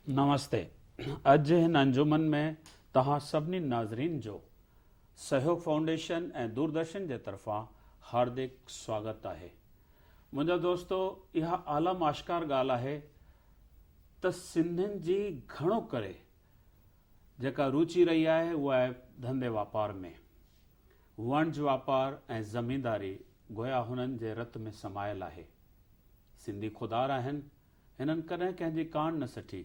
نمستي اڄ هن انجمن ۾ توهان سڀني ناظرين جو سهيوگ فائونڊيشن ۽ دوردرشن جي طرفان هاردڪ سواگت آهي. منهنجا دوستو اها عالم آشڪار ڳالهه آهي ته سنڌين جي گهڻو ڪري جيڪا روچي رهي آهي اها آهي ڌنڌي واپار ۾. وڻج واپار ۽ زمينداري گويا هنن جي رت ۾ سمايل آهي. سنڌي خودار آهن هنن ڪڏهن ڪنهن جي ڪاڻ نه سٺي،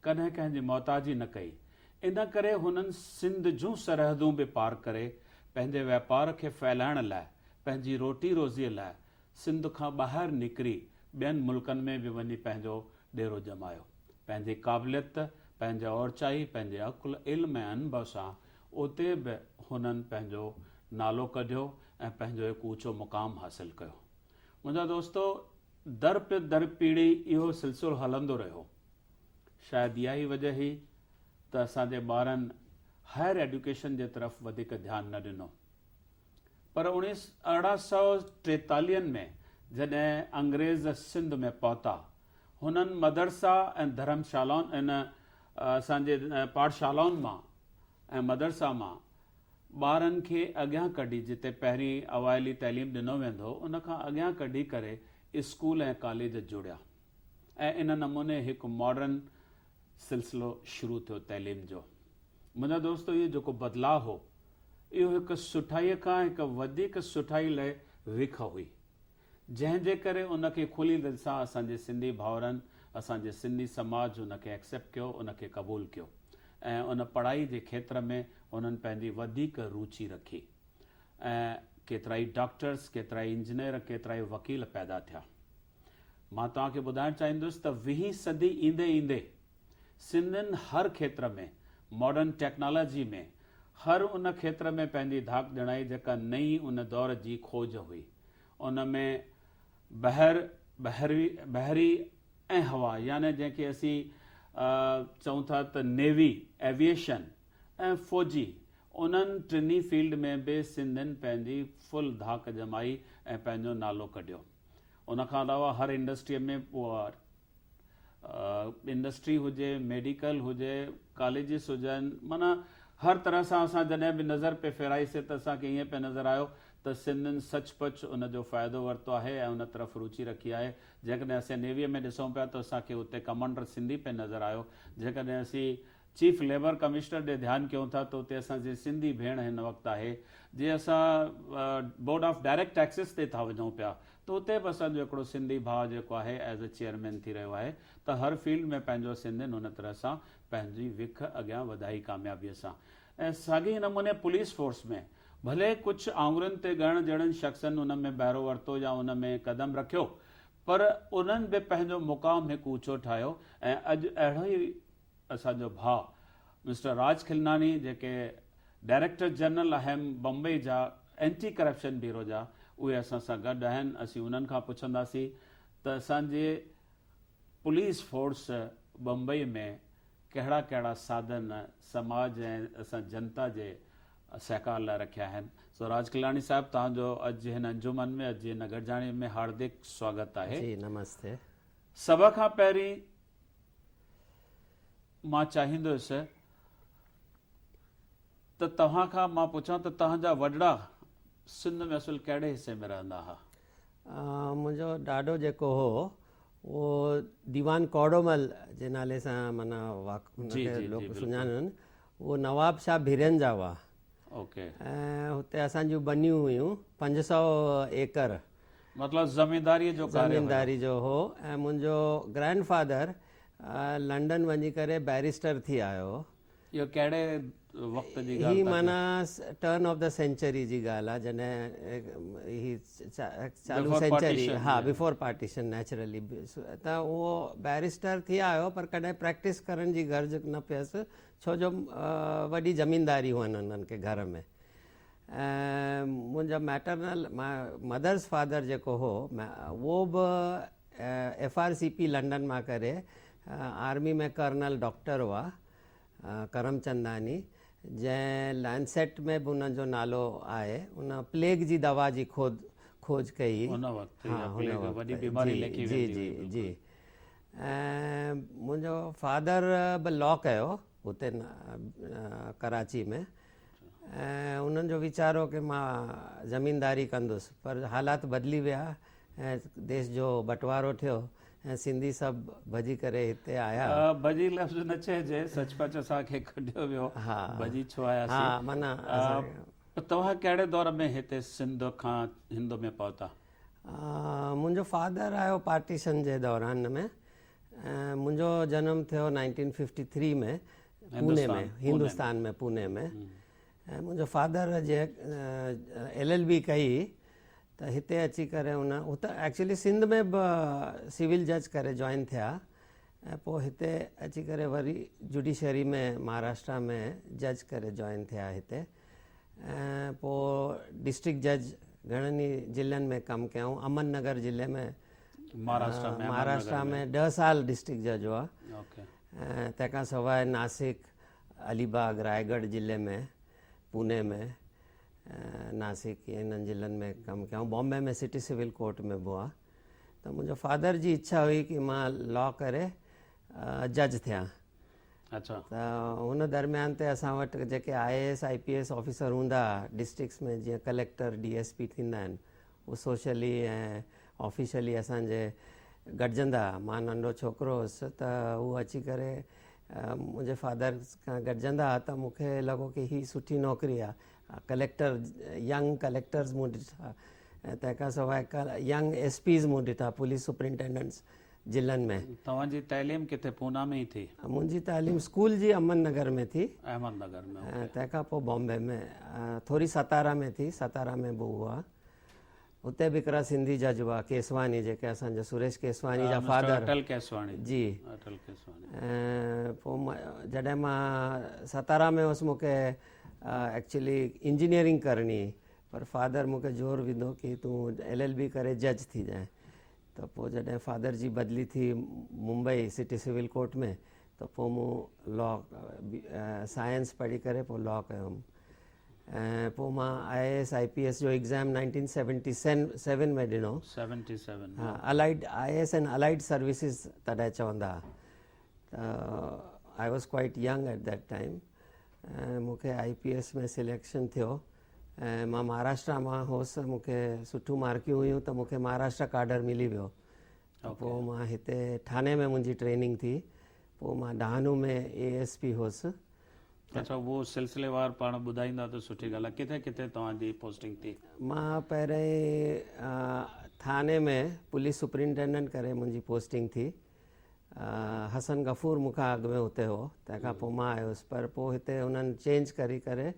ڪڏهن ڪنهن جي محتاجي نه ڪئي. ان ڪري هنن سنڌ جون سرحدون به پار ڪري پنهنجي واپار کي ڦهلائڻ لاء، پنهنجي روٽي روزيء لاء سنڌ کان ٻاهر نڪري ٻين ملڪن ۾ به وڃي پنهنجو ڏيرو ڄمايو. پنهنجي قابليت، پنهنجي اورچائي، پنهنجي عقل، علم ۽ انڀو سان اتي به هنن پنهنجو نالو ڪڍيو ۽ پنهنجو هڪ اوچو مقام حاصل ڪيو. منهنجا دوستو! در پي در پيڙهي اهو سلسلو هلندو رهيو. شايد اها ئي وجه هئي ته اسان جي ٻارن هائر ايڊيوڪيشن جي طرف وڌيڪ ڌيان نه ڏنو. پر 1843 ۾ جڏهن انگريز سنڌ ۾ پهتا، هنن مدرسا ۽ ڌرمشالائن ان اسان جي پاٺشالائن مان ۽ مدرسا مان ٻارن کي اڳيان ڪڍي جتي پهرين اوائلي تعليم ڏنو ويندو هو ان کان اڳيان ڪڍي ڪري اسڪول ۽ ڪاليج جوڙيا ۽ ان نموني هڪ ماڊرن سلسلو شروع ٿيو تعليم جو. منهنجا دوستو اهو جيڪو بدلاء هو اهو هڪ سٺائي کان هڪ وڌيڪ سٺائي لئه وک هئي. جنهن جي ڪري ان کي کلي دل سان اسان جي سنڌي ڀائرن، اسان جي سنڌي سماج ان کي ايڪسيپٽ ڪيو، ان کي قبول ڪيو ۽ ان پڙهائي جي کيتر ۾ انهن پنهنجي وڌيڪ روچي رکي ۽ ڪيترائي ڊاڪٽرس، ڪيترائي انجنيئر، ڪيترائي وڪيل پيدا ٿيا. مان توهان کي ٻڌائڻ چاهيندس ته ويهين صدي ايندي ايندي سنڌين هر کيتر ۾ ماڊرن ٽيڪنالاجي ۾ هر ان کيتر ۾ پنهنجي ڌاڪ ڄڻائي جيڪا نئين ان دور جي کوج هئي. ان ۾ بحر، بحري، بحري ۽ هوا يعني جنهن کي اسين چئون ٿا ته نيوي، ايويئيشن ۽ فوجي انهن ٽنهي فيلڊ ۾ به سنڌين پنهنجي فل ڌاڪ ڄمائي ۽ پنهنجو نالو ڪڍيو. ان کان علاوه هر انڊسٽريء ۾ اها انڊسٽري هجي، ميڊيڪل هجي، ڪاليجز هجن معنيٰ هر طرح سان اسان جڏهن به نظر پئي ڦيرائيسي ته اسان کي ائين پئي نظر آيو ته سنڌين سچ پچ ان جو فائدو ورتو آهي ۽ ان طرف روچي رکي آهي. جيڪڏهن اسين نيويء ۾ ڏسون پيا ته اسان کي اتي ڪمانڊر سنڌي پئي نظر آيو. جيڪڏهن اسين چيف ليبر ڪمشنر ڏي ڌيان ڪيون ٿا ته اتي اسان جي سنڌي ڀيڻ هن وقت آهي. جي اسان بورڊ آف ڊائريڪٽ ٽيڪسز تي ٿا وڃون پيا ته اتي به اسان جو هڪڙو سنڌي ڀاء جيڪو آهي ايز اي چيئرمين ٿي رهيو آهي ته هر فيلڊ ۾ پنهنجو سنڌين ان طرح سان پنهنجي وک اڳيان وڌائي ڪاميابي سان ۽ ساڳي نموني پوليس فورس ۾ ڀلي ڪجهه آڱرين تي ڳڻڻ جهڙن شخصن ان ۾ بهرو ورتو يا ان ۾ قدم رکيو پر انهن به پنهنجو مقام هڪ اوچو ٺاهيو ۽ اڄ اهڙو ئي اسان جو ڀاء مسٽر راج کلناڻي جيڪي ڊائريڪٽر جنرل آهن بمبئي جا اينٽي ڪرپشن بيورو جا اهي اسان سان گڏ آهن اسين انهن کان پڇنداسين ته اسان جي پوليس فورس بمبئي ۾ ڪهڙا ڪهڙا ساڌن سماج ۽ اسان جنتا جي سهڪار لاء رکيا آهن سو راج کلاڻي صاحب توهان جو اڄ هن انجمن ۾ اڄ هن گڏجاڻي ۾ هاردڪ سواگت آهي. جي نمستي. سڀ کان پهرين مان چاهيندس ته توهان کان مان پڇان ته توهان جا وڏڙا سنڌ ۾ اصل ڪهڙي حصي ۾ رهندا ها؟ منهنجو ڏاڏو جيڪو هو اهو ديوان ڪوڙومل جي نالي سان معنيٰ هن کي لوڪ سڃاڻن اهو نواب شاهه ڀرين جا هئا ۽ هتي اسان جون ٻنيون هيون 500 ايڪڙ مطلب زمينداريء جو ڪاري هيو. زمينداري جو هو ۽ منهنجو گرينڊ فادر لنڊن وڃي ڪري بئريسٽر ٿي آيو هو. اهو ڪهڙي وقت جي ڳالهه هي معنيٰ ٽرن آف the century جي ڳالهه آهي جڏهن هي چالو سينچري ها بفور پارٽيشن نيچرلي ته اهو بئريسٽر ٿي آيو پر ڪڏهن پريڪٽس ڪرڻ جي گهرج نه پيس ڇو جو وڏي زمينداري هئن انهن کي گهر ۾ ۽ منهنجا ميٽرنل مدرس فادر جيڪو هو اهو به F R C P London مان ڪري آرمي ۾ ڪرنل ڊاڪٽر هئا ڪرم چنداني جنهن لانسيٽ ۾ به انهن جو نالو آهي ان پليگ جي دوا جي کوج کوج ڪئي ان وقت ها ان وقت وڏي بيماري ليکي ويندي جي جي جي. ۽ منهنجو فادر به لا ڪيو هتي ڪراچي ۾ ۽ انهن جو ويچار هو ڪي مان زمينداري ڪندس پر حالات بدلي ويا ۽ ديش جو بٽوارو ٿيو ۽ سنڌي سڀ ڀڄي ڪري هتي آيا. ڀڄي لفظ نه چئجي، سچ پچ اسان کي ڪڍيو ويو، ڀڄي ڇو آياسين. ها معنيٰ اسان کي. توهان ڪهڙي دور ۾ هتي سنڌ کان هند ۾ پهتا؟ منهنجو فادر آيو پارٽيشن جي دوران ۾ ۽ منهنجو جنم ٿيو nineteen fifty three ۾ Pune ۾ Hindustan ۾ Pune ۾ ۽ منهنجو فادر جي ايل ايل بي ڪئي ته هتي اچي ڪري ان هت ايڪچولي سنڌ ۾ به سول جج ڪري جوائن ٿيا ۽ پوء هتي اچي ڪري وري جوڊيشري ۾ مهاراشٽرا ۾ جج ڪري جوائن ٿيا هتي ۽ پوء ڊسٽرڪٽ جج گهڻن ئي ضلعن ۾ ڪم ڪيائون احمد نگر ضلعي ۾ مهاراشٽرا ۾ 10 سال ڊسٽرڪٽ جج هئا ۽ تنهن کان سواء ناسڪ علي باغ رائيڳڙهه ضلعي ۾ پوني ۾ ناسڪ انهن ضلعن ۾ ڪم ڪيائون بامبي ۾ سٽي سول ڪورٽ ۾ به هئا ته منهنجو فادر جي اڇا هئي ڪي مان لا ڪري جج ٿيان اچھا ته ان درميان تي اسان وٽ جيڪي I A S I P S officer هوندا ڊسٽرڪٽس ۾ جيئن ڪليڪٽر ڊي ايس پي ٿيندا آهن هو سوشلي ۽ آفيشلي اسان جي گڏجندا مان ننڍو ڇوڪرو هوس ته هو اچي ڪري منهنجي فادر کان گڏجندا ته مون کي لڳو ڪي هي سٺي نوڪري آهي ڪليڪٽر ينگ ڪليڪٽرز مون ڏٺا ۽ تنهن کان سواء ينگ ايس پيز مون ڏٺا پوليس سپرنٽينڊنٽس ضلعن ۾. توهان جي تعليم ڪٿي پونا ۾ ئي ٿي؟ منهنجي تعليم اسڪول جي احمد نگر ۾ ٿي. احمد نگر ۾ اوڪي. تنهن کان پوء بامبي ۾ ٿوري ستارا ۾ ٿي ستارا ۾ به هئا اتي به هڪڙا سنڌي جج هئا ڪيسواني جيڪي اسان جا سريش ڪيسواني جا فادر اٽل ڪيسواني جي اٽل ڪيسواني ۽ پوء جڏهن مان ستارا ۾ هوس مون کي ايڪچولي انجنيئرنگ ڪرڻي هئي پر فادر مون کي زور وڌو ڪي تون ايل ايل بي ڪري جج ٿي جائين ته پوء جڏهن فادر جي بدلي ٿي ممبئي سٽي سول ڪورٽ ۾ ته پوء مون لا سائنس پڙهي ڪري پوء لا ڪيم ۽ پوء مان I A S I P S جو ايگزام 1977 ۾ ڏنو. 77 ها allied I A S and allied services تڏهن چوندا ها ته I was quite young at that time ۽ مون کي آئي پي ايس ۾ سليڪشن ٿيو ۽ مان مهاراشٽرا مان هوس مون کي سٺيون مارڪيون هيون ته مون کي مهاراشٽرا ڪاڊر ملي ويو ته پوء مان هتي ٺاني ۾ منهنجي ٽريننگ ٿي پوء مان ڊهانو ۾ اي ايس پي هوس. اڇا اهو سلسليوار پاڻ ٻڌائيندا ته سٺي ڳالهه آهي ڪٿي ڪٿي توهان جي پوسٽنگ ٿي؟ مان پهرئين ٿاني ۾ پوليس سپرنٽينڊنٽ ڪري منهنجي پوسٽنگ ٿي حسن غفور مون کان اڳ ۾ اتي هو تنهن کان پوء مان آيس پر پوء هتي انهن چينج ڪري ڪري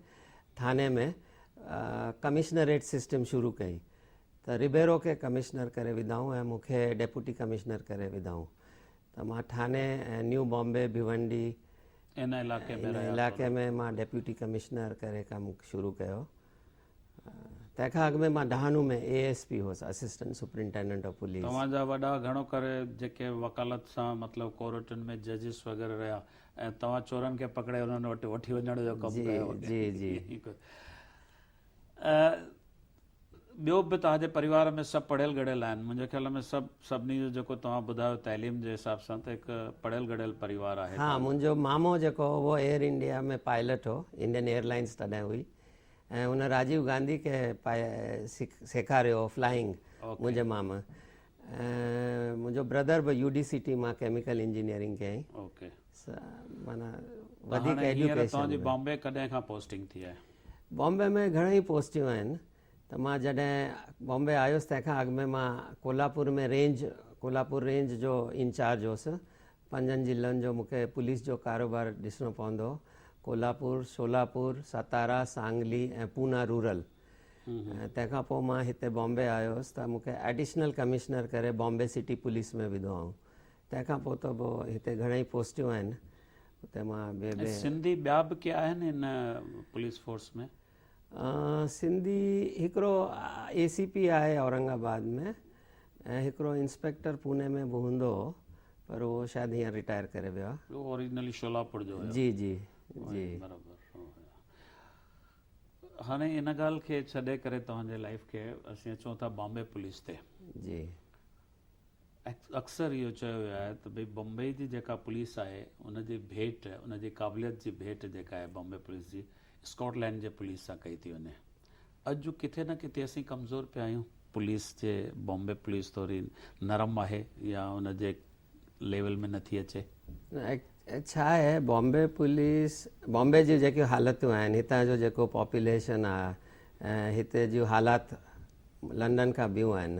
ٿاني ۾ ڪمشنريٽ سسٽم شروع ڪئي ته ربيرو کي ڪمشنر ڪري وڌائون ۽ مون کي ڊيپوٽي ڪمشنر ڪري وڌائون ته مان ٺاني ۽ نيو بامبي ڀيونڊي ان علائقي ۾ ان علائقي ۾ مان ڊيپوٽي ڪمشنر ڪري ڪم شروع ڪيو تنهن کان اڳ ۾ مان ڊهانو ۾ اي ايس پي هوس اسسٽنٽ سپرنٽينڊنٽ آف پوليس. توهان جا وڏا گهڻو ڪري جيڪي وڪالت سان مطلب ڪورٽن ۾ ججز وغيره رهيا ۽ توهان چورن کي پڪڙي انهن وٽ وٺي وڃڻ جو ڪم ڪيو. جي جي. ٻيو به توهان جي پريوار ۾ سڀ پڙهيل ڳڙهيل آهن منهنجي خيال ۾ سڀ سڀني جو جيڪو توهان ٻڌايو تعليم جي حساب سان ته هڪ پڙهيل ڳڙهيل پريوار آهي. ها منهنجو مامو جيڪو هو اهو ايئر انڊيا ۾ پائلٽ هو انڊين ايئر لائنس تڏهن هئي ۽ هن راجيو گانڌي کي سيکاريو هو فلائنگ منهنجي ماما ۽ منهنجو برادر به يو ڊي سي ٽي مان ڪيميڪل انجنيئرنگ ڪيائين. اوڪي. معنيٰ وڌيڪ ايجوڪيشن. توهان جي بامبي ڪڏهن کان پوسٽنگ ٿي آهي؟ بامبي ۾ گهڻيئي پوسٽيون آهن ته مان جڏهن بامبي آيس تنهن کان اڳ ۾ مان ڪولهاپور ۾ رينج ڪولهاپور رينج جو انچارج هوس پنجن ضلعن جو مون کي پوليس جو ڪاروبار ڏسڻو پوندو هو ڪولهاپور شولاپور ستارا سانگلي ۽ پونا رورل ۽ تنهن کان پوء مان هتي بامبي آيو هوس ته مون کي ايڊيشنل ڪمشنر ڪري بامبي سٽي پوليس ۾ وڌو هئائون تنهن کان پوء ته به هتي گهڻئي پوسٽيون آهن اتي مان ٻي ٻي. سنڌي ٻيا به ڪي آهن هن پوليس فورس ۾؟ سنڌي هڪڙو اي سي پي آهي اورنگ آباد ۾ ۽ هڪڙو انسپيڪٽر پوني ۾ به هوندو هو پر اهو شايد هينئر رٽائر ڪري ويو آهي. اهو اوريجنلي شولاپور جو هيو. جي جي جي. برابر هاڻي ان ڳالهه کي ڇڏي ڪري توهان جي لائيف کي اسين اچون ٿا بامبي پوليس تي. جي. اڪثر اهو چيو ويو آهي ته ڀئي بمبئي جي جيڪا پوليس آهي ان جي ڀيٽ ان جي قابليت جي ڀيٽ جيڪا آهي بمبئي پوليس جي اسڪاٽ لينڊ جي پوليس سان ڪئي ٿي وڃي. اڄ ڪٿي نه ڪٿي اسين ڪمزور پيا آهيون. پوليس جي بامبي پوليس ٿوري نرم آهي يا ان جي ليول ۾ نٿي اچي. ڇا آهي بامبي پوليس بامبي جون جيڪيون حالتون آهن هتان جو جيڪو پاپوليشن آهي ۽ هتي جون حالات لنڊن کان ٻيون آهن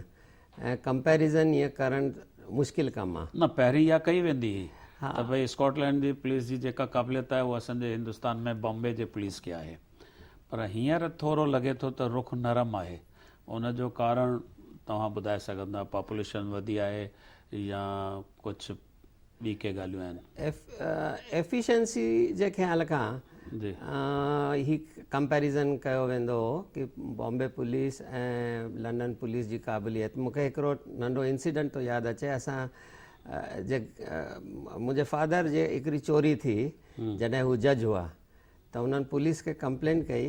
۽ ڪمپيريزن ائين ڪرڻ مشڪل ڪم آهي. نه پهرين اها ڪئي ويندي هئي ته ڀئي اسڪاٽ لينڊ جي پوليس جي جيڪا قابليت آهي اها اسان جي هندستان ۾ بامبي جي پوليس کي آهي پر هينئر ٿورو لڳي ٿو ته رخ نرم آهي ان جو ڪارڻ توهان ٻڌائي سگهندا پاپوليشن وڌي آهي يا ڪجهه ٻي ڪي ڳالهيون آهن. ايفيشنسي جي خيال کان هي ڪمپيريزن ڪيو ويندو هو ڪي بامبي پوليس ۽ لنڊن پوليس جي قابليت مون کي هڪڙو ننڍو انسيڊنٽ ٿو ياد اچي اسان جي منهنجي فادر جي هڪڙي چوري ٿي جڏهن هو جج هئا ته انهن پوليس کي ڪمپلين ڪئي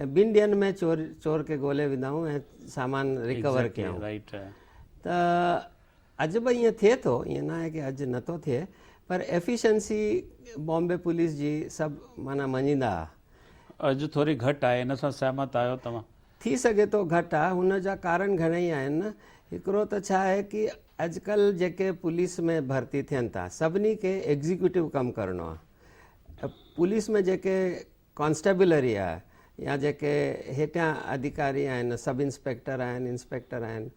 ۽ ٻن ڏينهن ۾ چور چور کي ڳولي وڌائون ۽ سامان ريڪور ڪيائون ته اڄ به ائين ٿئي ٿو ائين نه آهي ڪي اڄ نٿو ٿئي پر ايفيشنسي بامبي پوليس جي سڀ معنيٰ مڃيندا. اڄ ٿوري گهٽ آهي ان سان سهمت آهيو توهان؟ ٿي سگهي ٿو گهٽ آهي ان جا ڪارڻ گهڻئي آهن هڪڙو ته ڇا آهي ڪي اڄڪلهه جيڪي پوليس ۾ ڀرتي ٿين ٿا سڀني کي ايگزيڪيوٽو ڪم ڪرڻو آهي پوليس ۾ جيڪي ڪانسٽيبلري آهي يا جيڪي هيٺيان اڌيڪاري آهن سب انسپيڪٽر آهن انسپيڪٽر آهن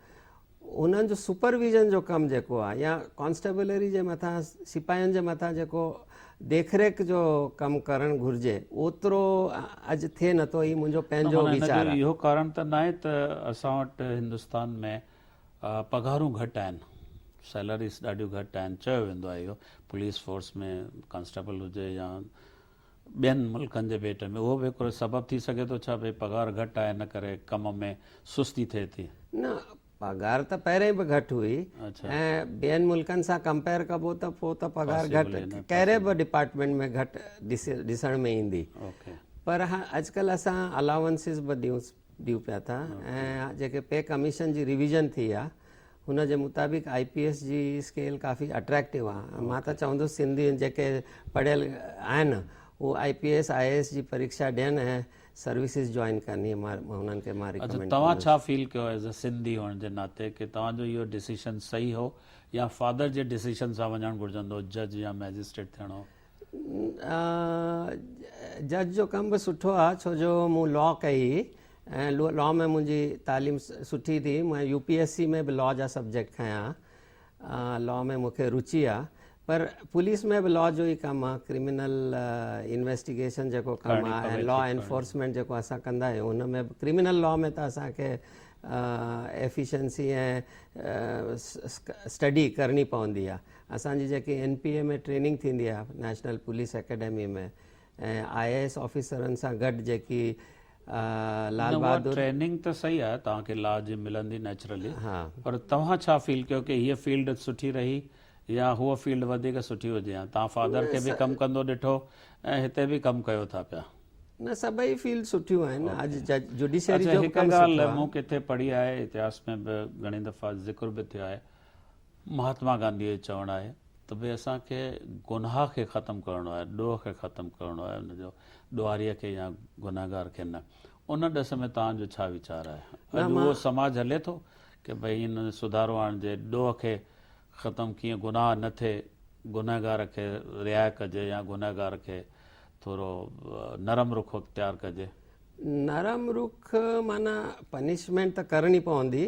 انهن جو سپرويزن جو ڪم جيڪو آهي يا ڪانسٽيبلري جي مٿان سپاهين جي مٿان جيڪو ديک ريک جو ڪم ڪرڻ گهرجي اوترو اڄ ٿئي نٿو هي منهنجو پنهنجو ويچار آهي. اهو ڪارڻ ته ناهي ته اسان وٽ هندستان ۾ پگهارون گهٽ آهن، سيلريز ڏاڍيون گهٽ آهن، چيو ويندو آهي اهو پوليس فورس ۾ ڪانسٽيبل هجي يا ٻين ملڪن جي ڀيٽ ۾ اهو به هڪڙو سبب ٿي سگهي ٿو ڇا ڀئي پگهار گهٽ آهي ان ڪري ڪم ۾ سستي ٿئي ٿي. نه پگهار ته پهرين به گهٽ هئي ۽ ٻين ملڪن سان ڪمپيئر ڪبو ته پوء ته پگهار گهٽ ڪهڙي به ڊپارٽمينٽ ۾ گهٽ ڏسڻ ۾ ايندي پر اڄڪلهه اسان الاونسز به ڏيون ڏيون پيا ٿا ۽ جيڪي پي ڪميشن جي ريويزن ٿي آ ان جي مطابق آئي پي ايس جي اسڪيل ڪافي اٽريڪٽو آ مان ته چوندس سنڌي جيڪي پڙهيل آهن هو آئي پي ايس I S جي پريکشا ڏين ۽ سروسز جوائن ڪن هي مان انهن کي مان اچا ريڪمينڊ توهان ڇا فيل ڪيو ايز ا سنڌي هئڻ جي ناتي ڪي توهان جو اهو ڊسيشن صحيح هو يا فادر جي ڊسيشن سان وڃڻ گهرجندو جج يا مئجسٽريٽ ٿيڻو؟ جج جو ڪم به سٺو آ ڇو جو مون لا ڪئي ۽ لا ۾ منهنجي تعليم سٺي ٿي مان يو پي ايس سي ۾ به لا جا سبجيڪٽ کنيا لا ۾ مون کي رچي آ پر پوليس ۾ به لا جو ئي ڪم آ ڪرمنل انويسٽيگيشن جيڪو ڪم آ ۽ لا انفورسمينٽ جيڪو اسان ڪندا آهيون ان ۾ به ڪرمنل لا ۾ ته اسان کي ايفيشنسي ۽ اسٽڊي ڪرڻي پوندي آ اسان جي جيڪي اين پي اي ۾ ٽريننگ ٿيندي آهي national police academy ۾ ۽ I A S آفيسرن سان گڏ جيڪي لال نه اها بهادر ٽريننگ ته صحيح آهي توهان کي لا جي ملندي نيچرلي ها پر توهان ڇا فيل ڪيو ڪي هيء فيلڊ سٺي رهي يا هوء فيلڊ وڌيڪ سٺي هجي ها توهان فادر نه کي به ڪم ڪندو ڏٺو ۽ هتي به ڪم ڪيو ٿا پيا. نه سڀئي فيلڊ سٺيون آهن اڄ جوڊيشري اڇا جو به هڪ ڪم سٺو ڳالهه آهي. مون ڪٿي پڙهي آهي اتهاس ۾ به گهڻي دفعا ذڪر به ٿيو آهي مهاتما گانڌيء جو چوڻ آهي ته ڀئي اسان کي گناهه کي ختم ڪرڻو آهي، ڏوهه کي ختم ڪرڻو آهي، ان جو ڏوهاريء کي يا گنهگار کي نه. ان ڏس ۾ توهان جو ڇا ويچار آهي؟ اڄ اهو سماج هلي ٿو ڪي ڀئي ان سڌارو آڻجي، ڏوهه کي ختم ڪيئن گناهه نه ٿئي، گنهگار کي رهائي ڪجي يا گنهگار کي ٿورو نرم رخ اختيار ڪجي؟ نرم رخ معنيٰ پنشمينٽ ته ڪرڻي پوندي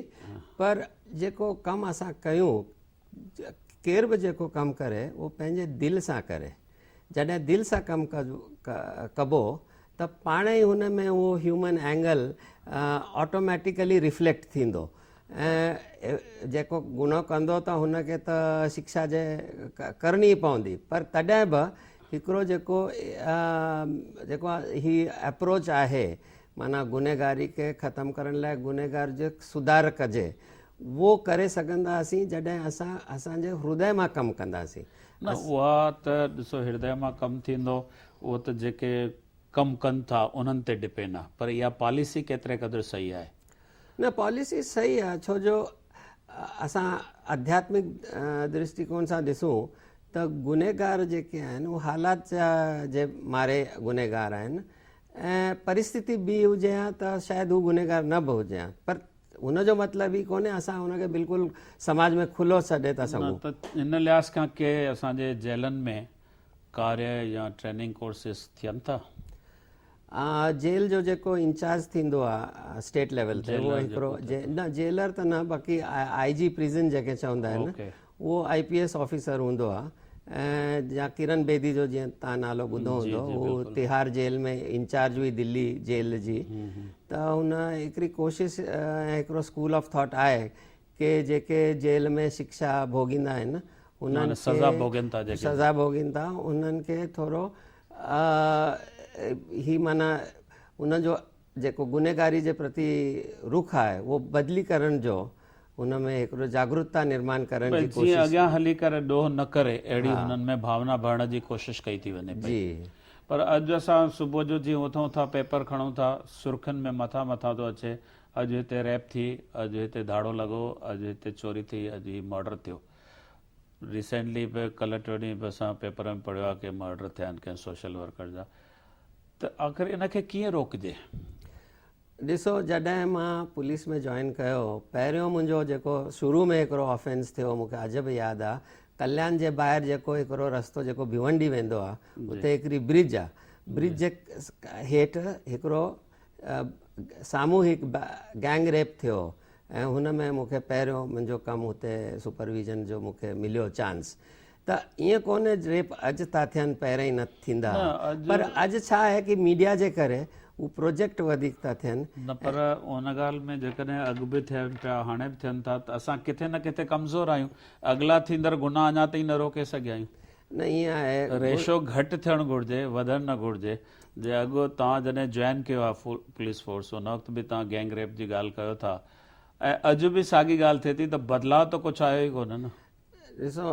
پر جيڪو ڪم اسان ڪيون ڪير به جيڪو ڪم ڪري اهو پنهنجي دل سان ڪري جڏهن دل سان ڪم ڪبو ته پاڻ ئي هن ۾ اهو هيومن اينگل آٽوميٽيڪلي ريفليڪٽ ٿيندو ۽ جيڪو گناهه ڪندو ته هن کي ته شڪشا جي ڪرڻي ئي پوندي پر تڏهن به هڪڙو جيڪو جيڪو هي اپروچ آهي معنيٰ گنهگاري کي ختم ڪرڻ لاء گنهگار جو سڌار ڪجي اهو ڪري سگهنداسين جڏهن اسان اسان جي هردي مان ڪم ڪنداسين. نه اها ته ڏسو هردي مان ڪم ٿيندو اهو ته جيڪي ڪم ڪن ٿا انهن تي ڊپينڊ آهي پر اها پاليسي ڪيتري قدر صحيح آهي؟ نه پاليسي صحيح آهي ڇو جو اسان اڌياتمڪ درشٽيڪون سان ڏسون ته گنهگار جيڪي آهن اهي حالات جا جي ماري گنهگار آهن ۽ پرستتي ٻي هجي ها ته شايد هو گنهگار نه به هجي ها پر ان جو مطلب هي ڪونهي اسان ان کي بلڪل سماج ۾ کلو ڇڏي ٿا سگهون. نه ته ان لحاظ کان ڪي اسان جي جيلن ۾ ڪاريه يا ٽريننگ ڪورسز ٿين ٿا؟ جيل جو جيڪو انچارج ٿيندو آ اسٽيٽ ليول تي اهو هڪڙو نه جيلر ته نه باقي آء جي پرزن جنهن کي چوندا آهن اهو آء پي ايس آفيسر هوندو آ ۽ يا ڪرن بيدي جو جيئن تان نالو ٻڌو هوندو هو تهار جيل ۾ انچارج هئي دلي جيل جي ته هن هڪڙي ڪوشش ۽ هڪڙو اسڪول آف ٿاٽ آهي ڪي جيڪي جيل ۾ شڪشا ڀوڳيندا آهن انهن سزا ڀوڳين ٿا جيڪي سزا ڀوڳين ٿا انهن کي ٿورو هي معنيٰ انهن جو جيڪو گنهگاري جي پرتي رخ آهي اهو بدلي ڪرڻ جو ان ۾ هڪڙو جاڳرتا نرمان ڪرڻ جي ڪوشش جيئن اڳيان هلي ڪري ڏوهه نه ڪري اهڙي هنن ۾ ڀاونا ڀرڻ جي ڪوشش ڪئي ٿي وڃي پئي پر اڄ اسان صبح جو جيئن اٿون ٿا پيپر کڻون ٿا سرخين ۾ مٿان مٿان ٿو اچي اڄ هتي ريپ ٿي، اڄ هتي ڌاڙو لڳو، اڄ هتي چوري ٿي، اڄ هي مرڊر ٿيو. ريسينٽلي به ڪلهه ٽيون ڏينهن به اسان پيپر ۾ پڙهيو آهي ڪي مرڊر ٿيا آهن ڪنهن سوشل ورڪر جا ته آخر ان کي ڪيئن روڪجي؟ ڏسو جڏهن مان پوليس ۾ جوائن ڪيو پهريون منهنجو جيڪو شروع ۾ هڪڙو آفينس ٿيو مون کي اڄ به ياد آ ڪليان جي ٻاهر جيڪو هڪڙو رستو جيڪو ڀيونڊي ويندو آ اتي هڪڙي برج آ برج جي هيٺ هڪڙو ساموهڪ گينگ ريپ ٿيو ۽ هن ۾ مون کي پهريون منهنجو ڪم هتي سپرويزن جو مون کي مليو چانس ته ائين ڪونهي ريپ اڄ ٿا ٿين پهرين نه ٿيندا پر اڄ ڇا آهي ڪي ميڊيا جي ڪري هو پروجيڪٽ وڌيڪ ٿا ٿين. نه پر ان ڳالهه ۾ جيڪڏهن اڳ به ٿين پيا هاڻي به ٿين ٿا ته اسان ڪٿي نه ڪٿي ڪمزور آهيون اڳلا ٿيندڙ گناهه اڃا تائين نه روڪي سگهيا آهيون. نه ائين آهي. ريشو گهٽ ٿيڻ گهرجي وڌڻ نه گهرجي. جي اڳ توهان جڏهن جوائن ڪيو آهي پوليس فورس ان وقت به توهان گينگ ريپ جي ڳالهه ڪيو ٿا ۽ اڄ به ساڳي ڳالهه ٿئي ٿي ته بدلاء ته ڪجهه آيو ئي ڪونه نه. ڏسو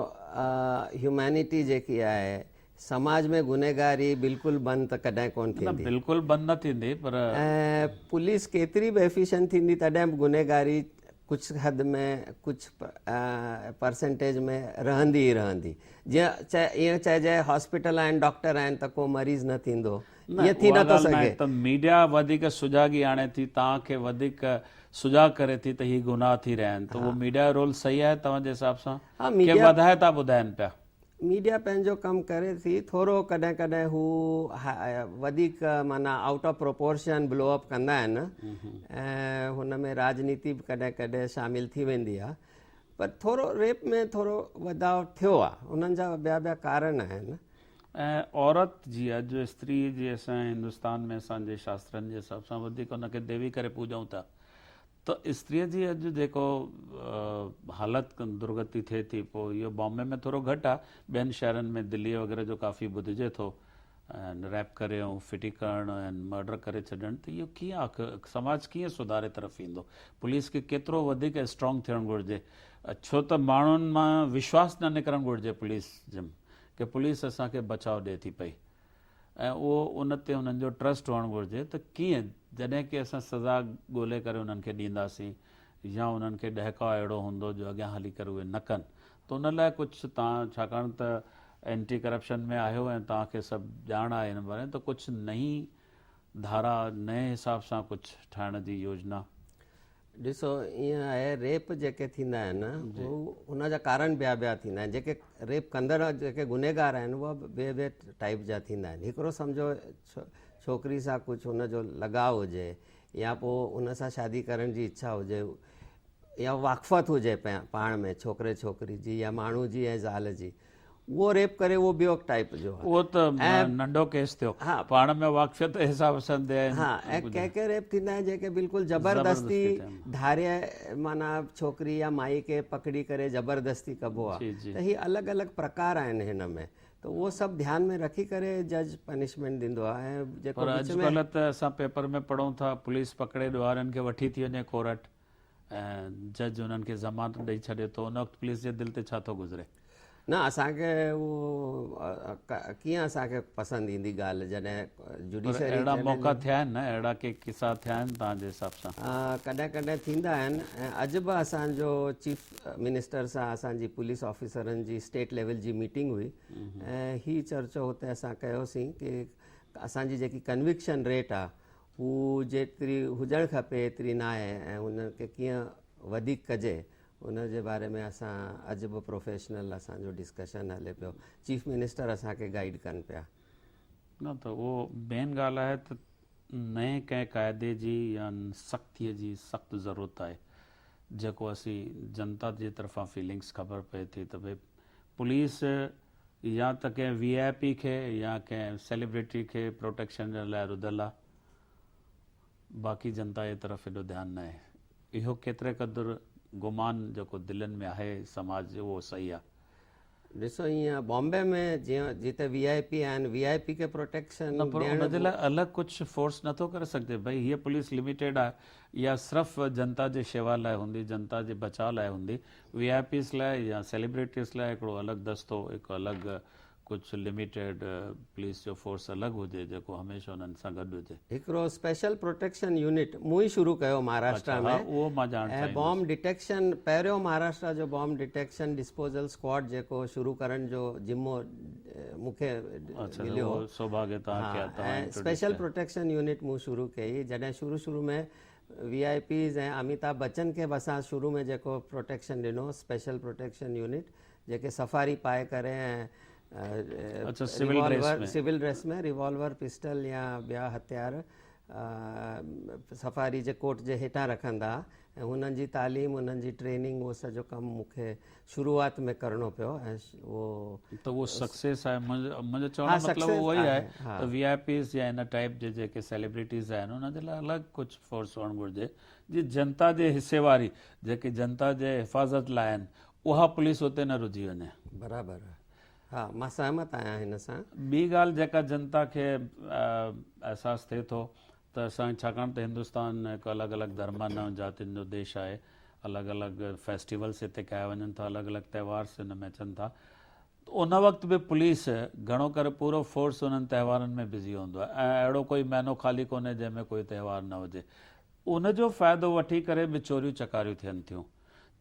هيومينٽي جيڪي آهي سماج ۾ گنهگاري بلڪل بند ته ڪڏهن ڪونه ٿيندي. نه بلڪل بند نه ٿيندي پر. ۽ پوليس ڪيتري به ايفيشنٽ ٿيندي تڏهن به گنهگاري ڪجهه حد ۾ ڪجهه پرسنٽيج ۾ رهندي ئي رهندي جيئن ائين چئجي هاسپيٽل آهن ڊاڪٽر آهن ته ڪو مريض نه ٿيندو ائين ٿي نٿو سگهي. ته ميڊيا وڌيڪ سجاڳي آڻي ٿي توهان کي وڌيڪ سجاڳ ڪري ٿي ته هي گناهه ٿي رهيا آهن ته اهو ميڊيا جو رول صحيح آهي توهان جي حساب سان ڪي وڌائي ٿا ٻڌائن پيا. ميڊيا پنهنجو ڪم ڪري ٿي ٿورو ڪڏهن ڪڏهن هو وڌيڪ معنيٰ out of proportion blow up ڪندا آهن ۽ هن ۾ راڄنيتي به ڪڏهن ڪڏهن شامل ٿي ويندي آهي پر ٿورو ريپ ۾ ٿورو وڌاء ٿيو آهي انهن جا ٻيا ٻيا ڪارڻ آهن. ۽ عورت جي اڄ استري جي اسان هندستان ۾ اسان جي شاسترن جي حساب سان وڌيڪ ان کي ديوي ڪري پوڄون ٿا ته استريء جي اڄ جيڪو حالت درگتي ٿئي ٿي پوء اهو بامبي ۾ ٿورو گهٽ آهي ٻين شهرن ۾ دلي وغيره جو ڪافي ٻڌجي ٿو ۽ ريپ ڪري ۽ ڦٽي ڪرڻ ۽ مرڊر ڪري ڇڏڻ ته اهو ڪيئن آخر سماج ڪيئن سڌاري طرف ايندو پوليس کي ڪيترو وڌيڪ اسٽرانگ ٿيڻ گهرجي ڇو ته ماڻهن مان وشواس نه نڪرڻ گهرجي پوليس جم ڪي پوليس اسان کي بچاء ڏئي ٿي پئي ۽ اهو ان تي انهن جو ٽرسٽ هئڻ گهرجي ته ڪيئن جڏهن ڪي اسان سزا ڳولي ڪري انهن کي ڏينداسين يا انهن کي ڏهڪاء اهڙو هوندو جو اڳيان هلي ڪري اهي نه ڪن ته ان لاء ڪجهه توهان ڇاڪاڻ ته اينٽي ڪرپشن ۾ آهيو ۽ توهان کي سڀ ڄاڻ آهي ان باري ۾ ته ڪجهه نئين ڌارا نئين حساب سان ڪجهه ٺاهڻ جي يوجنا. ڏسو ائين آهي ريپ جيڪي ٿيندا آهن هو ان جا ڪارڻ ٻيا ٻيا ٿيندا آهن جيڪي ريپ ڪندڙ جيڪي گنهگار آهن اها ٻئي ٻئي ٽائپ جا ٿيندا آهن هڪڙو سمجهو ڇوڪري سان ڪجهه هن جو لڳاء هجي يا پوء ان سان شادي ڪرڻ جي اڇا هجي يا واقفت هجي پاڻ ۾ ڇوڪري ڇوڪري جي يا ماڻهو جي ۽ زال جي اهو ريپ ڪري اهو ٻيو ٽائپ جو آهي. اهو ته ننڍو ڪيس ٿيو. پاڻ ۾ واقفيت حساب سان ٿيا آهن. ها ۽ ڪي ڪي ريپ ٿيندا آهن جيڪي بلڪل زبردستي ڌاري معنيٰ ڇوڪري يا مائي کي پڪڙي ڪري زبردستي ڪبو آهي ته هي الڳ الڳ پرڪار آهن هن ۾ ته اهو سڀ ڌيان ۾ رکي ڪري جج پنشمينٽ ڏيندو آهي ۽ جيڪو پر اڄڪلهه ته اسان پيپر ۾ پڙهون ٿا پوليس پڪڙي ڏوهارين کي وٺي ٿي وڃي ڪورٽ ۽ جج انهن کي ضمانت ڏئي ڇڏي ٿو ان وقت پوليس جي دل تي ڇا ٿو گذري. نه اسان کي اهو ڪيئن اسان کي پسند ايندي ڳالهه جڏهن جوڊيشري اهڙا موقعا ٿيا آهن نه اهڙا ڪي قصا ٿيا آهن توهان جي حساب سان؟ ڪڏهن ڪڏهن ٿيندا آهن ۽ اڄ به اسان جو چيف منسٽر سان اسان جي پوليس آفيسرن جي اسٽيٽ ليول جي ميٽنگ هئي ۽ هي چرچو هتي اسان ڪيوسين ڪي اسان جي جيڪي ڪنوڪشن ريٽ آهي هو جيتري هجڻ کپي ايتري ناهي ۽ ان کي ڪيئن وڌيڪ ڪجي ان جي باري ۾ اسان اڄ به پروفيشنل اسان جو ڊسڪشن هلي پيو چيف منسٽر اسان کي گائيڊ ڪن پيا. نه ته اهو مين ڳالهه آهي ته نئين ڪنهن قاعدي جي يا سختي جي سخت ضرورت آهي جيڪو اسين جنتا جي طرفان فيلنگس خبر پئي ٿي ته ڀئي پوليس يا ته ڪنهن وي آء پي کي يا ڪنهن سيليبريٽي کي پروٽيڪشن ڏيڻ لاء رڌل آهي باقي جنتا جي طرف ايڏو ڌيان ناهي. اهو ڪيتري قدر گمان جيڪو دلين ۾ آهي سماج جو اهو صحيح آهي. ڏسو ائين بامبي ۾ جيئن جتي وي آء پي آهن وي آء پي کي پروٽيڪشن نه پر ڏيڻ ان جي لاء الڳ ڪجهه فورس نٿو ڪري سگهجي ڀئي هيء پوليس لميٽيڊ آهي اها صرف جنتا جي شيوا لاء هوندي جنتا جي بچاء لاء هوندي وي آء پيز لاء يا سيليبريٽيز لاء هڪڙو الڳ دستو هڪ الڳ ڪجهه لميٽيڊ پوليس جو فورس الڳ هجي جيڪو هميشه انهن سان گڏ هجي. هڪڙو اسپيشل پروٽيڪشن يونٽ مون ئي شروع ڪيو مهاراشٽرا اڇا ۾ ها اهو مان ڄاڻڻ ۽ چاهيندس. بام ڊٽيڪشن پهريون مهاراشٽرا جو بام ڊٽيڪشن ڊسپوزل اسڪواڊ جيڪو شروع ڪرڻ جو ذمو مون کي اڇا ته مليو اهو سوڀاڳيه توهان ها کي آهي توهان ۽ انٽروڊيوس اسپيشل ڪيو. پروٽيڪشن يونٽ مون شروع ڪئي جڏهن شروع شروع ۾ وي آء پيز ۽ اميتاڀ بچن کي به اسان شروع ۾ جيڪو پروٽيڪشن ڏنو اسپيشل پروٽيڪشن يونٽ جيڪي سفاري پائي ڪري ۽ اڇا civil dress revolver ۾ civil dress ۾ revolver pistol يا ٻيا هٿيار سفاري جي ڪوٽ جي هيٺان رکندا ۽ هنن جي تعليم انهن جي ٽريننگ اهو سڄو ڪم مون کي شروعات ۾ ڪرڻو پيو ۽ اهو ته اهو سڪسيس آهي منهنجو چوڻ ها جو مطلب سڪسيس اهو ئي آهي آهي ها ته وي آء پيز يا ان ٽائپ جي جيڪي سيليبريٽيز آهن انهن جي لاء الڳ ڪجهه فورس هئڻ گهرجي جي جنتا جي حصي واري جيڪي جنتا جي حفاظت لاء آهن اها پوليس اتي نه رجهي وڃي. برابر ها مان سهمت آهيان هن سان. ٻي ڳالهه جيڪا جنتا کي احساس ٿئي ٿو ته اسان ڇاڪاڻ ته هندستان هڪ الڳ الڳ ڌرمن ۽ جاتين جو ديش آهي الڳ الڳ فيسٽيولس هتي ڪيا وڃن ٿا الڳ الڳ تهوارس هن ۾ اچن ٿا ته ان وقت به پوليس گهڻو ڪري پورو فورس انهن تهوارن ۾ بزي هوندو آهي ۽ اهڙو ڪوئي مهينو خالي ڪونهي جنهن ۾ ڪوئي تهوار نه هجي ان جو فائدو وٺي ڪري به چوريون چڪاريون ٿين ٿيون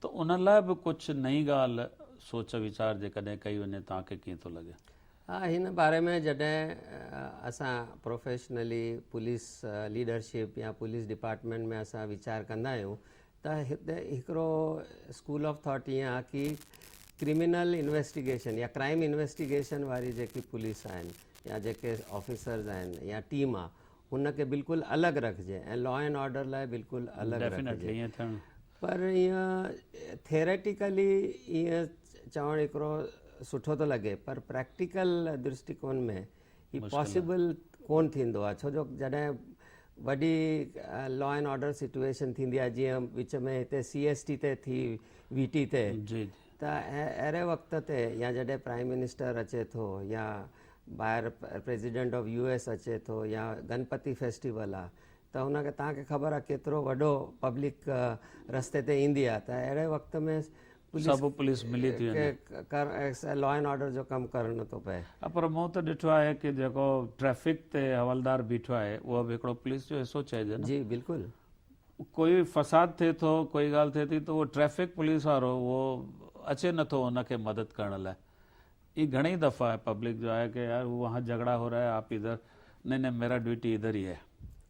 ته ان لاء به ڪجهه نئين ڳالهه سوچ ويچار جيڪڏهن ڪئي وڃي توهان کي ڪيئن ٿو لڳي؟ ها هن باري ۾ جڏهن اسان پروفيشنلي پوليس ليڊرشپ يا پوليس ڊپارٽمينٽ ۾ اسان ويچار ڪندا آهيون ته هتي هڪڙو اسڪول آف ٿاٽ ائين آهي ڪي ڪرمنل انويسٽيگيشن يا ڪرائم انويسٽيگيشن واري جيڪي پوليس آهن يا جيڪي آفيسرز آهن يا ٽيم آهي هن کي بلڪل الڳ رکجي ۽ لا اينڊ آرڊر لاء بلڪل الڳ رکجي پر ائين ٿيوريٽيڪلي ائين چوڻ هڪڙو سٺو ٿو لڳي پر پريڪٽيڪل درشٽيڪون ۾ هي پاسيبل ڪون ٿيندو آهي ڇو جو جڏهن وڏي لا اينڊ آرڊر سچويشن ٿيندي آهي جيئن وچ ۾ هتي سي ايس ٽي تي ٿي وي ٽي تي ته اهڙي وقت تي يا جڏهن پرائم منسٽر اچي ٿو يا ٻاهر پريزيڊنٽ آف يو ايس اچي ٿو يا گنپتي فيسٽيول آ ته ان کي توهان کي خبر آ ڪيترو وڏو پبلڪ رستي تي ايندي آ ته اهڙي وقت ۾ پوليس سڀ پوليس ملي ٿي وڃي. لا اينڊ آرڊر جو ڪم ڪرڻو ٿو پئي. ها پر مون ته ڏٺو آهي ڪي جيڪو ٽريفڪ تي حوالدار بيٺو آهي اهو به هڪڙو پوليس جو حصو چئجي نه. جي بلڪل. ڪوئي فساد ٿئي ٿو ڪوئي ڳالهه ٿئي ٿي ته اهو ٽريفڪ پوليس وارو اهو اچي نٿو ان کي مدد ڪرڻ لاء. هي گهڻي ئي دفعا پبلڪ جو آهي ڪي يار وهان جهڳڙا هو رها هي آپ ادھر نهين نهين ميرا ڊيوٽي ادھر هي هي.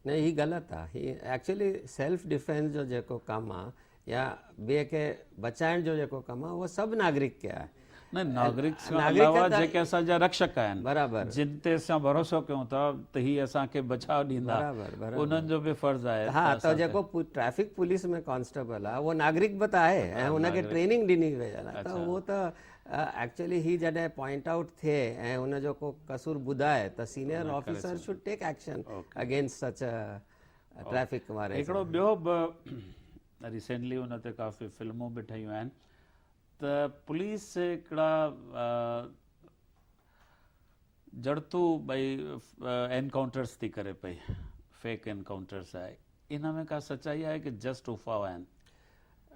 نه هي غلط آ هي ايڪچولي سيلف ڊفينس جو جيڪو ڪم آ يا ٻئي کي بچائڻ جو جيڪو ڪم آ اهو سڀ ناگرڪ کي آهي. نه ناگرڪ کان علاوه جيڪي اسان جا رڪشڪ آهن برابر جن تي اسان ڀروسو ڪيون ٿا ته هي اسان کي بچاء ڏيندا انهن جو به فرض آهي ها ته جيڪو ٽريفڪ پوليس ۾ ڪانسٽيبل آ اهو ناگرڪ به ته آهي ۽ ان کي ٽريننگ ڏني وئي آهي ته اهو ته ايڪچولي هي جڏهن پوائنٽ آئوٽ ٿئي ۽ ان جو ڪو قصور ٻڌائي ته senior officer should take action against such traffic واري. هڪڙو ٻيو به ريسينٽلي ان تي ڪافي فلمون به ٺهيون آهن ته پوليس هڪڙا جڙتو ٻئي انڪائونٽرس ٿي ڪري پئي فيڪ انڪائونٽرس آهي ان ۾ ڪا سچائي آهي ڪي جسٽ افواهه آهن؟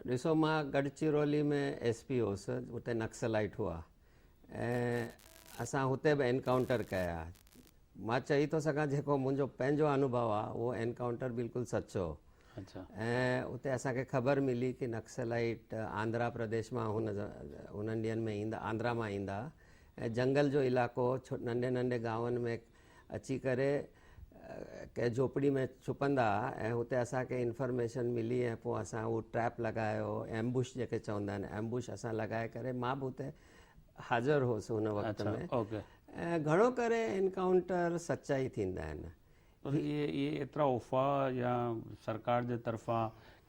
ڏسو مان گڙچرولي ۾ ايس پي هوس اتي نڪسلائيٽ هئا ۽ اسان هتي به انڪائونٽر ڪيا. مان چئي ٿو سگهان جيڪو منهنجو پنهنجو انوڀو آ اهو انڪائونٽر بلڪل سچ هو. ۽ اتي اسان کي خبر ملي ڪي نڪسلائيٽ آنڌرا پرديش مان هن انهن ڏينهن ۾ ايندا آنڌرا مان ايندا ۽ جنگل جو علائقو هو ننڍي ننڍي گانون ۾ اچي ڪري ڪنهن جهوپڙي ۾ ڇپندا ها ۽ اتي اسان کي انفارميشن ملي ۽ پوء اسان اهو ٽريپ لڳايو ايمبوش جيڪي چوندا آهن ايمبوش اسان لڳائي ڪري مان به اتي حاضر هوس ان وقت ۾ ۽ گهڻو ڪري انڪائونٽر سچا ئي ٿيندا آهن. پر اهي ايترا افواهه يا سرڪار جي طرفان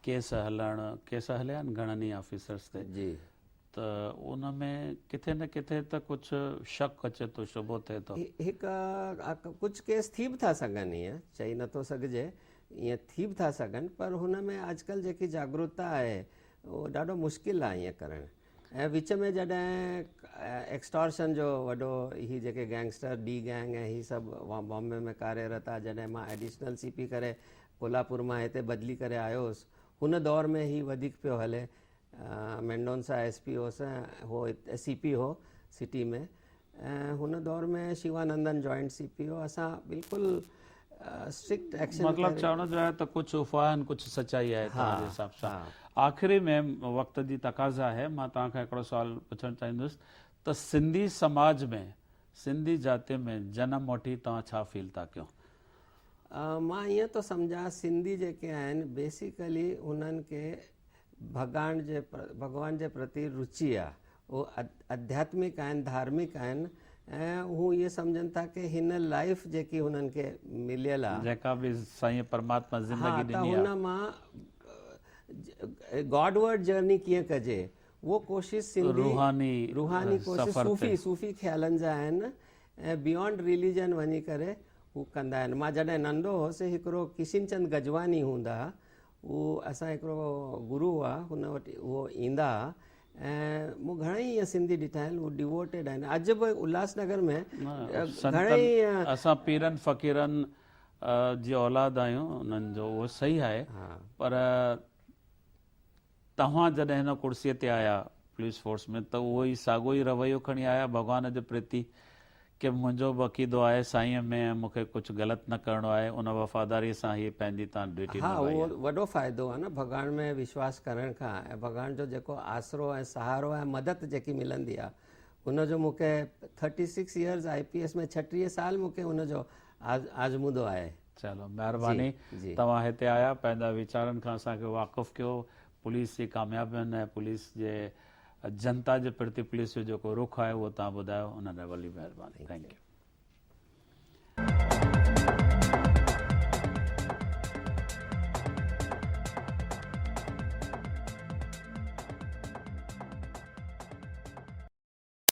ڪيس هلڻ ڪيس هليا آهن گهڻن ئي آفيسرس تي جي ته ان ۾ ڪٿي نه ڪٿي ته ڪجهه شڪ اچي ٿو شبهو ٿئي ٿو. هڪ ڪجهه ڪيس ٿي به ٿا سگهن ائين چئي نٿو سگهجي ائين ٿي به ٿا سگهن پر هن ۾ اڄڪلهه جيڪي جاڳروتا آهي اهو ڏاڍو مشڪل آهي ائين ڪرڻ ۽ وچ ۾ جڏهن ايڪسٽارشن جو وڏو هي جيڪي گينگسٽر ڊي گينگ ۽ هي سڀ بامبي ۾ ڪاريرت آ جڏهن مان ايڊيشنل سي پي ڪري ڪولهاپور مان هتي بدلي ڪري آيو هوس هن دور ۾ هي وڌيڪ پيو هلي مينڊونسا ايس پي هوس ۽ هو سي پي هو سٽي ۾ ۽ هن دور ۾ شيوانندن جوائنٽ سي پي هو اسان بلڪل اسٽرڪٽ ايڪشن مطلب چوڻ جو آهي ته ڪجهه افواهه آهن ڪجهه سچائي آهي توهان جي حساب سان آخري ۾ وقت جي تقاضا آهي مان توهان کان هڪڙو سوال پڇڻ چاهيندس ته سنڌي سماج ۾ سنڌي جاتي ۾ جنم وٺي توهان ڇا فيل ٿا ڪيو؟ مان ائين ٿو سمجهان سنڌي جيڪي آهن بيسيڪلي انهن کي ڀڳان جي ڀڳوان جي پرتي رچي آ هو اڌياتمڪ آهن ڌارمڪ آهن ۽ هو اهي سمجهن ٿا ڪي هن لائف جيڪي هنن کي مليل آ جيڪا به سائين پرماتما زندگي ڏني آ ته هن مان گاڊ ورڊ جرني ڪيئن ڪجي اهو ڪوشش سنڌي روحاني روحاني ڪوشش صوفي صوفي خيالن جا آهن ۽ بيونڊ رليجن وڃي ڪري هو ڪندا آهن مان جڏهن ننڍو هوس هڪڙو ڪشن چند گجواني هوندا ها هو اسان هڪڙو گرو هئا هن وٽ اهو ايندا ها ۽ مون گهڻا ئي ائين سنڌي ڏٺا آهن هو ڊووٽيڊ آهن اڄ به الهاس نگر ۾ گهڻا ئي اسان پيرن فقيرن جي اولاد آهيون انهن جو اهو صحيح آهي پر توهان جڏهن هن ڪرسي تي آيا پوليس فورس ۾ ته اهو ئي ساڳو ئي رويو کڻي آيا ڀڳوان جي پرتي ڪي منهنجو به عقيدو آهي سائينء ۾ ۽ مون کي ڪجهه غلط نه ڪرڻو آهي ان وفاداريء سان هيء پنهنجي تان ڊيوٽي ها نڀائي اهو آهي. وڏو فائدو آهي نه ڀڳوان ۾ وشواس ڪرڻ کان ۽ ڀڳوان جو جيڪو آسرو ۽ سهارو ۽ مدد جيڪي ملندي آهي ان جو مون کي thirty six years I P S ۾ 36 سال مون کي ان جو آزمودو آهي. چلو مهرباني توهان هتي آيا پنهنجا ويچارن کان اسان کي واقف ڪيو پوليس جي ڪاميابين ۽ پوليس جي جنتا جي پرتي پوليس جو جيڪو رخ آهي اهو توهان ٻڌايو ان لاء وڏي مهرباني thank you.